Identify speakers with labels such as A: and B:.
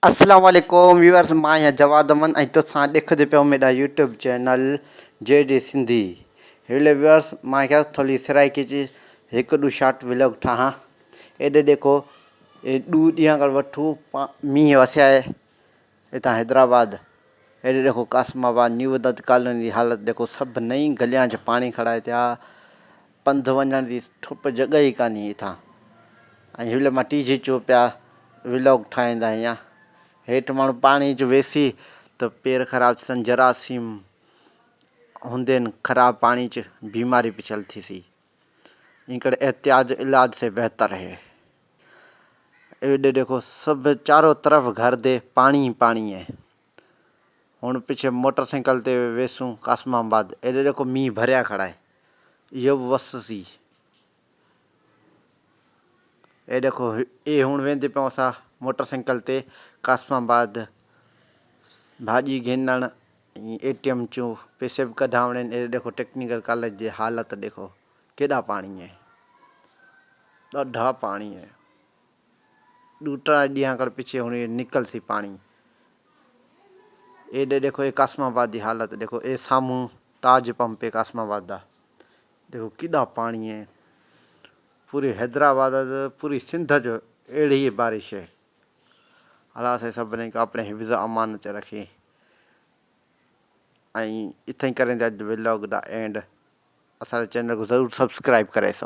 A: اسلام عليڪم ويورز مان آهيان جواد احمد ۽ تسان ڏيکدي پيو ميڏا YouTube channel G D Sindhi hello viewers مان کيا ٿولي سرائيڪي چ هڪ ڏو شارٽ ولاگ ٺاهان ايڏي ڏيکو اي ڏو ڏينهن کان وٺو مينهن وسيا آهي هتان حيدرآباد ايڏي ڏيکو قاسم آباد نيو ودت ڪالوني جي حالت ڏيکو سڀ نئين گليان چ پاڻي کڙائي ٿيا پنڌ وڃڻ جي ٺپ جڳهه ئي ڪانهي هتان ۽ هن مان ٽيجهي چو پيا ولاگ ٺاهيندا هيا هيٺ ماڻهو پاڻي چ ويسي ته پير خراب ٿيسن جراثيم هوندين خراب پاڻي چ بيماري پڇل ٿيسي ان ڪري احتياط علاج سي بهتر هي ايڏي ڏيکو سڀ چارو طرف گهر the پاڻي ئي پاڻي هي هن پڇي موٽر سائيڪل تي ويسون قاسم آباد ايڏي ڏيکو مينهن ڀريا کڙا هي اهو به وس سي. اي ڏيکو اي هڻ ويندي پيون اسان موٽر سائيڪل تي قاسم آباد ڀاڄي گهنڻ ۽ اي ٽي ايم چون پئسي به ڪڍاوڻين اي ڏيکو ٽيڪنيڪل ڪاليج جي حالت ڏيکو ڪيڏا پاڻي هي ڏاڍا پاڻي هي ڏو ٽا ڏينهن کان پڇي هڻ اي نڪل سي پاڻي ايڏي ڏيکو اي قاسم آباد جي حالت ڏيکو اي سامهون تاج پمپ اي قاسم آباد دا ڏيکو ڪيڏا پاڻي اي پوري حيدرآباد پوري سنڌ جو اهڙي ئي بارش اي الله سائين سڀني کي اپڻي حفظ امان چ رکي ۽ اتھي ڪرين ٿا اڄ ولاگ the and اسان جي چينل کي ضرور سبسڪرائب ڪري سو.